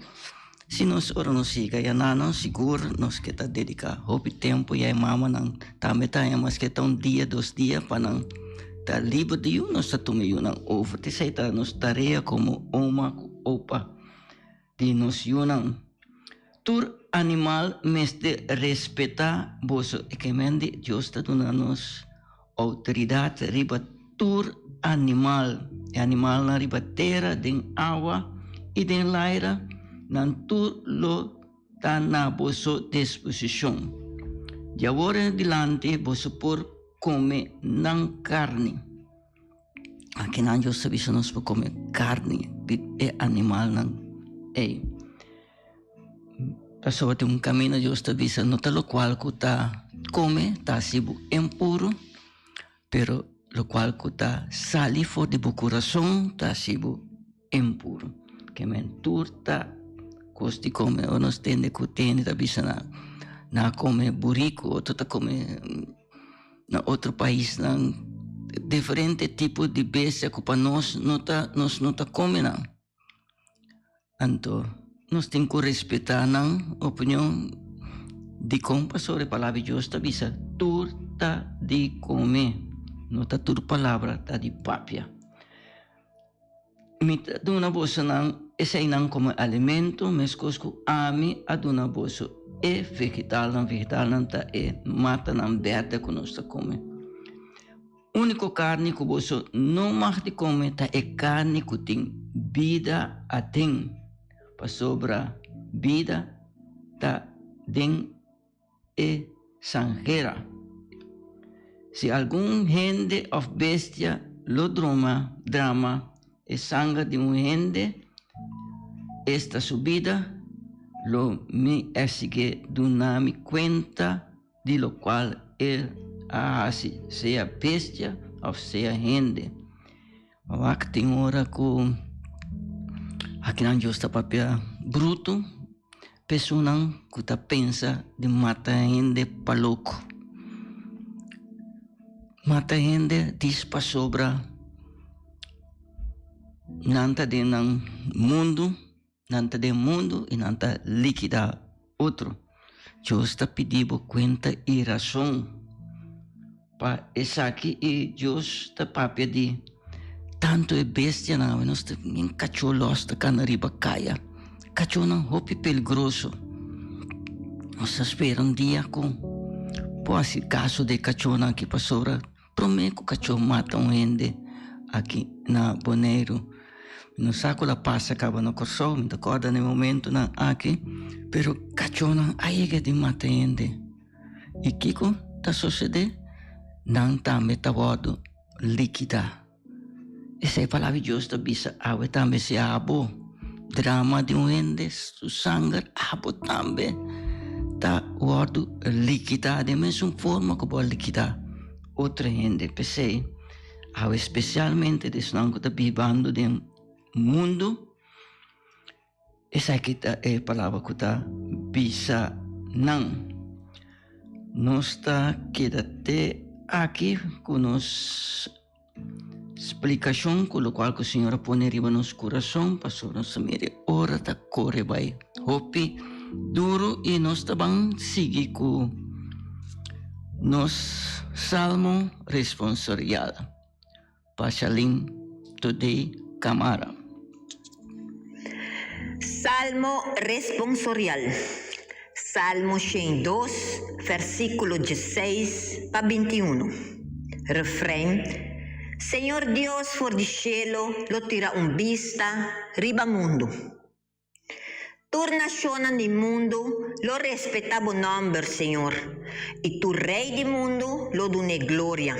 si nos ora nos yega ya na nan sigur nos ke ta dediká hopi tempu ya e mamanan tambe ta haña maske ta un dia dos dia pa nan ta liber di yu nos ta tuma yunan over. Esei ta nos tarea komo oma ku opa. Di nos yunan. Tur animal mester respetá boso. E ke men di Dios ta duna nos outoridat riba tur animal. E animalnan riba tera, den awa i den laira, nan tur lo. ta na boso disposishon. Di awor en dilanti boso por kome nan karni. Akinan Dios ta bisa nos pa kome karni di e animalnan ei. Pasobra tin un kaminda Dios ta bisa no ta lokual ku ta kome ta hasi bo impuru, pero lokual ku ta sali for di bo kurason ta hasi bo impuru. Ke men tur ta kos di kome. Ora nos tende ku tende ta bisa nan a kome buriku, otro ta kome na otro paisnan diferente tipo di bestia ku pa nos no ta nos no ta kome nan. Anto nos tin ku respetá nan opinion. Dikon? Pasobra e palabra di Dios ta bisa tur ta di kome, no ta tur palabra ta di papia. Mi ta duna bosonan eseinan komo alimento, meskos ku ami a duna boso e vegetalnan. Vegetalnan ta e matanan bèrdè ku nos ta kome. Úniko karni ku boso no mag di kome ta e karni ku tin bida aden, pasobra bida ta den e sanghera. Si algun hende òf bestia lo droma, drama, e sanger di un hende, esta su bida, lo mi eksigé duna mi kuenta di lokual el a hasi, sea bestia òf sea hende. Wak tin ora ku akinan Dios ta papia brutu, personan ku ta pensa di mata hende pa loko. Mata hende dis pasobra nan ta den nan mundu, nan ta den mundu i nan ta likida otro. Dios ta pidi bo kuenta i rason pa esaki i Dios ta papia di tantu e bestianan awe nos ta tin kachó lòs ta kana riba kaya kachónan hopi peligroso nos ta spera un dia ku por hasi kaso di e kachónan aki pasobra Promé ku kachó mata un hende aki na Boneiru. Mi no sa ku la pasa kaba na Kòrsou, mi ta kòrda na e momentunan aki, pero kachónan a yega di mata hende. I kiko ta sosodé? Nan tambe ta wòrdu likidá. Esei palabra di Dios ta bisa awe tambe, si abo drama di un hende su sanger, abo tambe ta wòrdu likidá den mesun forma ku bo a likidá otro hende. P'esei, awe spesialmente di esnan ku ta bibando den mundu, Esaki ta e palabra ku ta bisa nan. Nos ta keda te aki ku nos splikashon ku lokual ku Señor a pone riba nos kurason pasobra nos ta mira e ora ta kore bai hopi duru i nos ta ban sigui ku nos salmo responsorial. Pashalin Today Camara. Salmo responsorial. Salmo 102, versíkulo 16 pa 21. Refrein, Señor Dios for di shelu lo tira un bista riba mundu. Tur nashonnan di mundu lo respetá bo nòmber, Señor, i tur rei di mundu lo dun'é gloria.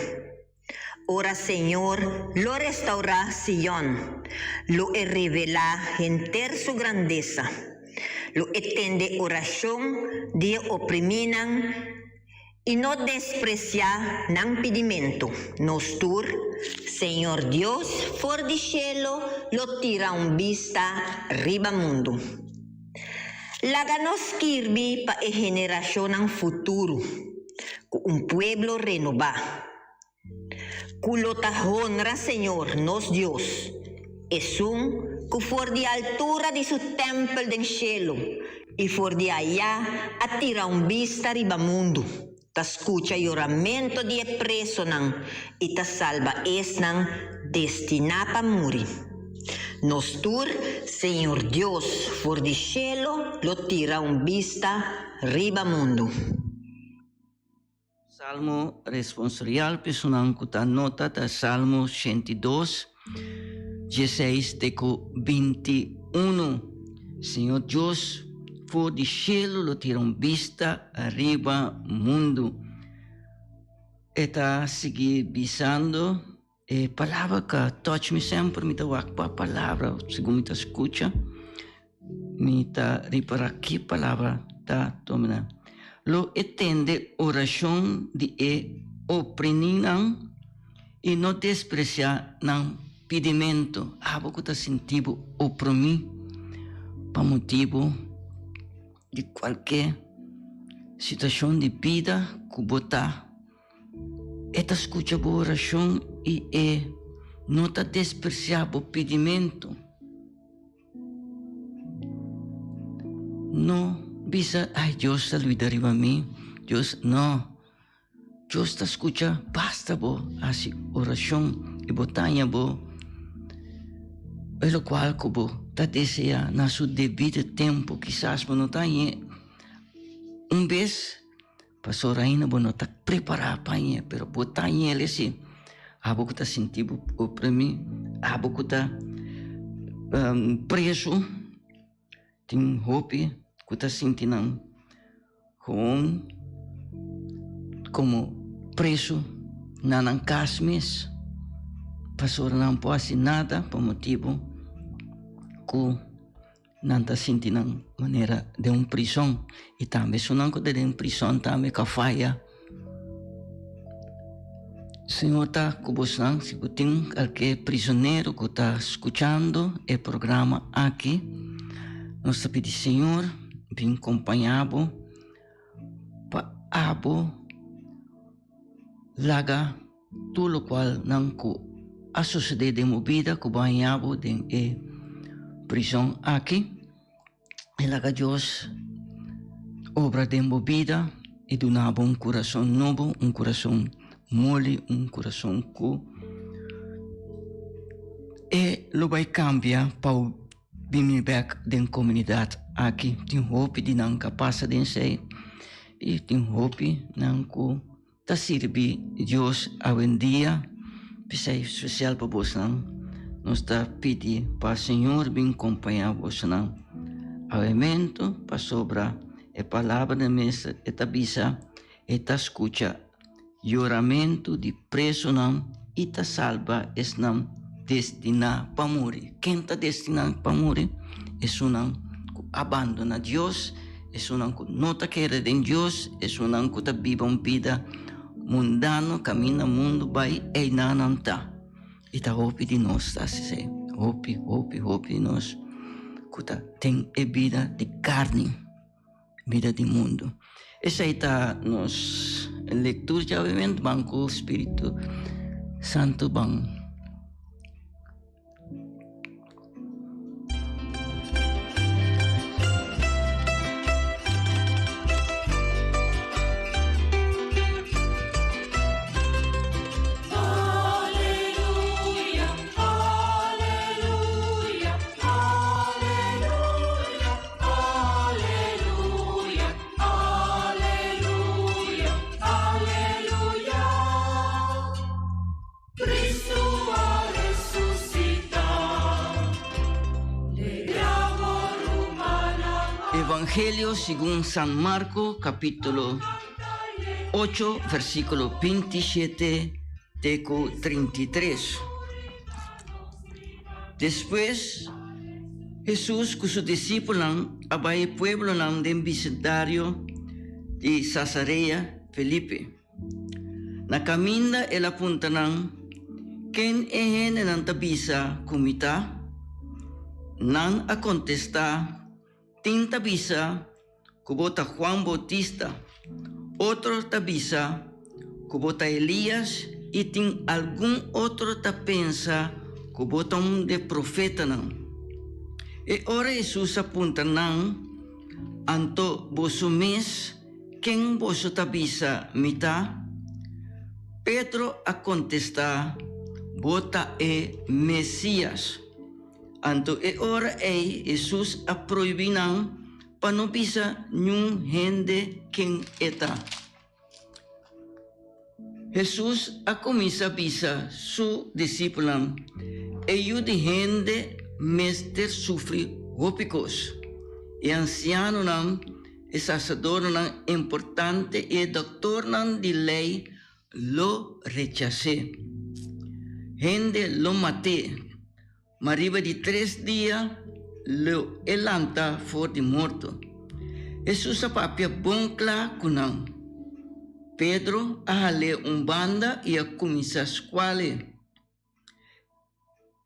Ora Señor lo restourá Sion, lo e revelá henter su grandesa. Lo e tende orashon di e oprimínan I no despresiá nan pidimentu. Nos tur, Señor Dios for di shelu lo tira un bista riba mundu. Laga nos skirbi pa e generashonnan futuro, ku un pueblo renobá, ku lo ta honra Señor nos Dios, Esun ku for di altura di su tèmpel den shelu i for di ayá a tira un bista riba mundu, ta skucha yoramentu di e presonan i ta salba esnan destiná pa muri. Nos tur, Señor Dios for di shelu lo tira un bista riba mundu. Salmo responsorial p'esunnan ku ta nota ta Salmo 102, 16 te ku 21. Señor Dios, For di shelu lo tira un bista riba mundu. E ta sigui bisando e palabra ka touch mi semper, mi ta wak pa palabra segun mi ta skucha, mi ta ripara ki palabra ta tuma. Lo e tende orashon di e opriminan i no despresiá nan pidimentu. Abo ku ta sinti bo oprimí pa motibu di kualke situashon di bida ku bo ta, e ta skucha bo orashon i e no ta despresiá bo pidimentu. No bisa, Ai, Dios ta luida riba mi. Dios, no. Dios ta skucha, basta bo hasi orashon i bo taña bo e lokual ku bo ta deseá na su debido tempu. Kisas bo no tañ'é un bes, pasobra ainda bo no ta prepará pa hañ'é, pero bo ta hañ'el esei. Abo ku ta sinti bo oprimí, abo ku ta preso. Tin hopi ku ta sinti nan gewoon komo presu na nan kas mes, pasobra nan por hasi nada pa motibu ku nan ta sinti nan manera den un prison. I tambe esunnan ku ta den prison tambe ka faya. Señor ta ku bosnan, si bo tin kalke prisonero ku ta skuchando e programa aki, nos ta pidi Señor bin kompañá bo pa abo laga tur lokual nan ku a sosodé den bo bida ku bo a haña bo den e prison aki. E laga Dios obra den bo bida i duna bo un kurason nobo, un kurason moli, un kurason ku e lo bai kambia pa bo bini bek den komunidat aki. Tin hopi di nan ka pasa den esei i tin hopi nan ku Ta sirbi Dios awendia, p'esei spesial pa bosnan, nos ta pidi pa Señor bin kompañá bosnan awementu, pasobra e palabra den mes e ta bisa, E ta skucha yoramentu di presonan i ta salba esnan destiná pa muri. Ken ta destiná pa muri? Esunnan ku a bandoná Dios. Esunnan ku no ta kere den Dios, esunnan ku ta biba un bida mundano, kaminda mundu bai, einan nan ta. I ta hopi di nos ta hasi esei. Hopi, hopi, hopi di nos ku ta den e bida di karni, bida di mundu. Esei ta nos lektura djawe. Ban ku Spiritu Santu ban. Evangelio segun San Marko kapítulo 8 versíkulo 27 te ku 33. Despues Hesus ku su disipelnan a bai e pueblonan den bisindario di Sasarea Felipe. Na kaminda el a puntra nan, Ken e hendenan ta bisa ku mi ta? Nan a kontestá, Tin ta bisa ku bo ta Juan Boutista, otro ta bisa ku bo ta Elías i tin algun otro ta pensa ku bo ta un di e profetanan. E ora Hesus a puntra nan, Anto boso mes Ken boso ta bisa mi ta? Pedro a kontestá, Bo ta e Mesías. Anto e ora ei Hesus a prohibí nan pa no bisa niun hende ken e ta. Hesus a kuminsá bisa su disipelnan, E Yu di hende mester sufri hopi kos. E ansianonan, e saserdotenan importante i e dòktornan di lei lo rechas'é. Hende lo mat'é, ma riba di tres dia lo e lanta for di morto. Hesus a papia bon kla ku nan. Pedro a hal'é un banda i a kuminsá skual'é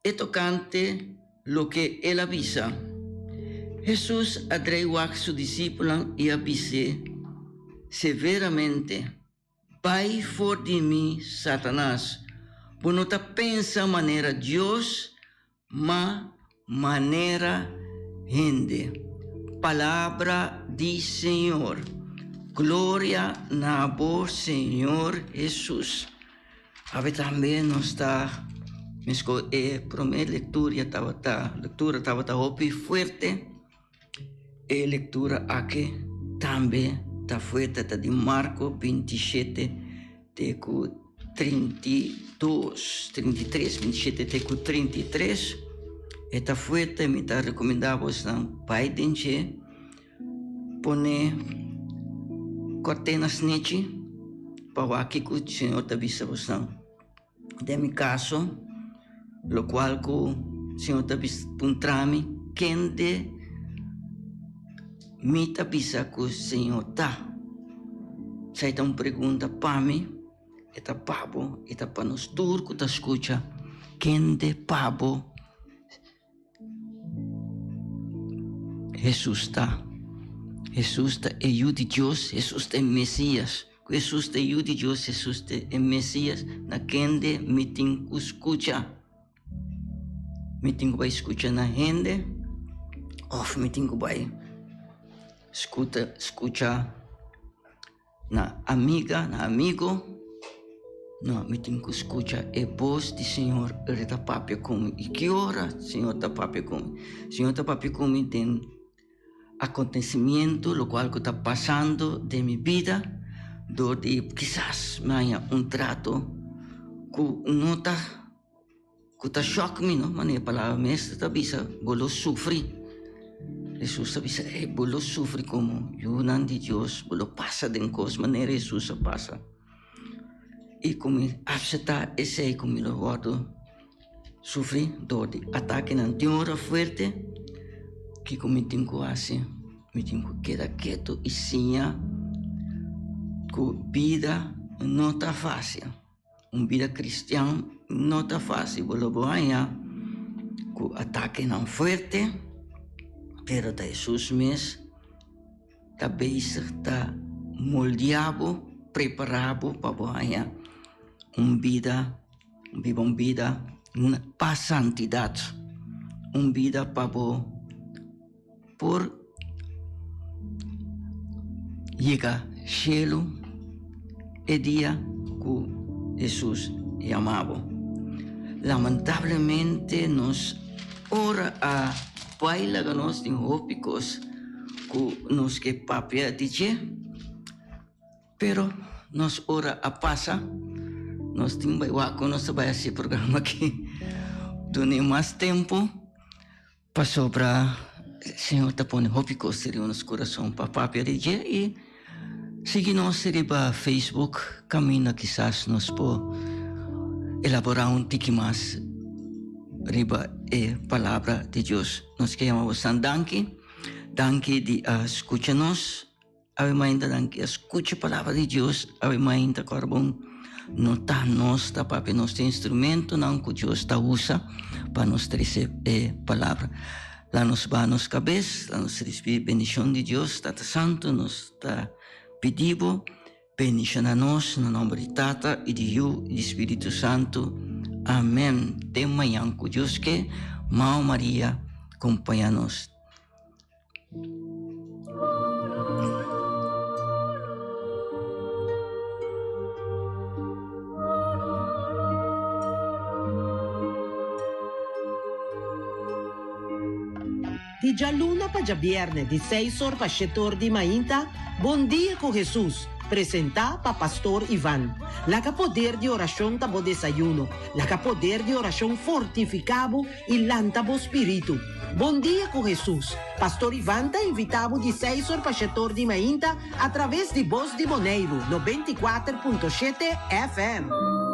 e tokante loke el a bisa. Hesus a drei wak su disipelnan i a bis'é severamente, Bai for di mi, Satanas! Bo no ta pensa manera Dios, ma manera hende. Palabra di Señor. Gloria na bo, Señor Hesus. Awe tambe nos ta mesco e prome lectura tabata lectura tabata hopi fuerte. E lectura aki tambe ta fuerte ta di Marco 27 te cu 32, 33, 27 te cu 33. E ta fuerte, mi ta recomenda bosnan bai den dje, pone cortenas nechi pa wak kico Señor ta bisa bosnan. Den mi kaso, lokual ku Señor ta puntra mi, kende mi ta bisa ku Señor ta? Esei ta un pregunta pa mi, e ta pa bo, e ta pa nos tur ku ta skucha, kende pa bo Hesus ta. Hesus ta e Yu di Dios, Hesus ta e Mesias. Ku Hesus ta e Yu di Dios, Hesus ta e Mesias, na kende mi tin ku skucha. Mi tin ku bai skucha na hende òf mi tin ku bai skuta skucha Na amiga, na amigo, no, mi tin ku skucha e bos di Señor ora e ta papia ku mi. I ki ora Señor ta papia ku mi? Señor ta papia ku mi den akontesimiento, lokual ku ta pasando den mi bida, dor di kisas mi haña un trato ku no ta. Ku ta shòk mi no, manera e palabra mes ta bisa, bo lo sufri. Hesus ta bisa, ey, bo lo sufri komo yunan di Dios, bo lo pasa den kos manera Hesus a pasa. I ku mi aseptá esei ku mi lo wòrdu sufri dor di atakenan tin ora fuerte, kiko mi tin ku hasi? Mi tin ku keda ketu i siña ku bida no ta fásil. Un bida cristian no ta fácil, bo lo bo haña cu atakenan fuerte, pero ta Hesus mes ta bezig ta moldea bo, prepara bo pa bo haña un bida, biba un bida pa santidad, un bida pa bo por yega shelu e dia ku Hesus yama bo. Lamentablemente nos ora a bai laga nos tin hopi kos ku nos ke papia di dje, pero nos ora a pasa, nos tin bai wak ku nos ta bai hasi e programa aki duna mas tempu. Pasobra Señor ta pone hopi kos riba nos kurason pa papia di dje i sigui nos riba Facebook kaminda kisas nos por elaborá un tiki mas riba e palabra di Dios. Nos ke yama bosan danki, danki di a skucha nos. Awe mainta nan ke a skucha palabra di Dios, awe mainta ku ora bon no ta nos ta papia, nos ta instrumentonan ku Dios ta usa pa nos trese e palabra. La nos baha nos kabes, la nos risibí bendishon di Dios. Tata Santu, nos ta pidi bo bendishona nos na nomber di Tata i di Yu i di Spiritu Santu. Amen. Te mañan ku Dios ke, Mama Maria kompaña nos. Di djaluna pa djabierne di seis or pa shete or di mainta, Bon Dia ku Hesus, presentá pa Pastor Ivan. Laga poder di orashon ta bo desayuno. Laga poder di orashon fortifiká bo i lanta bo spiritu. Bon dia ku Hesus! Pastor Ivan ta invitá bo di seis or pa shetor di mainta atraves di Bos di Boneiru 94.7 FM.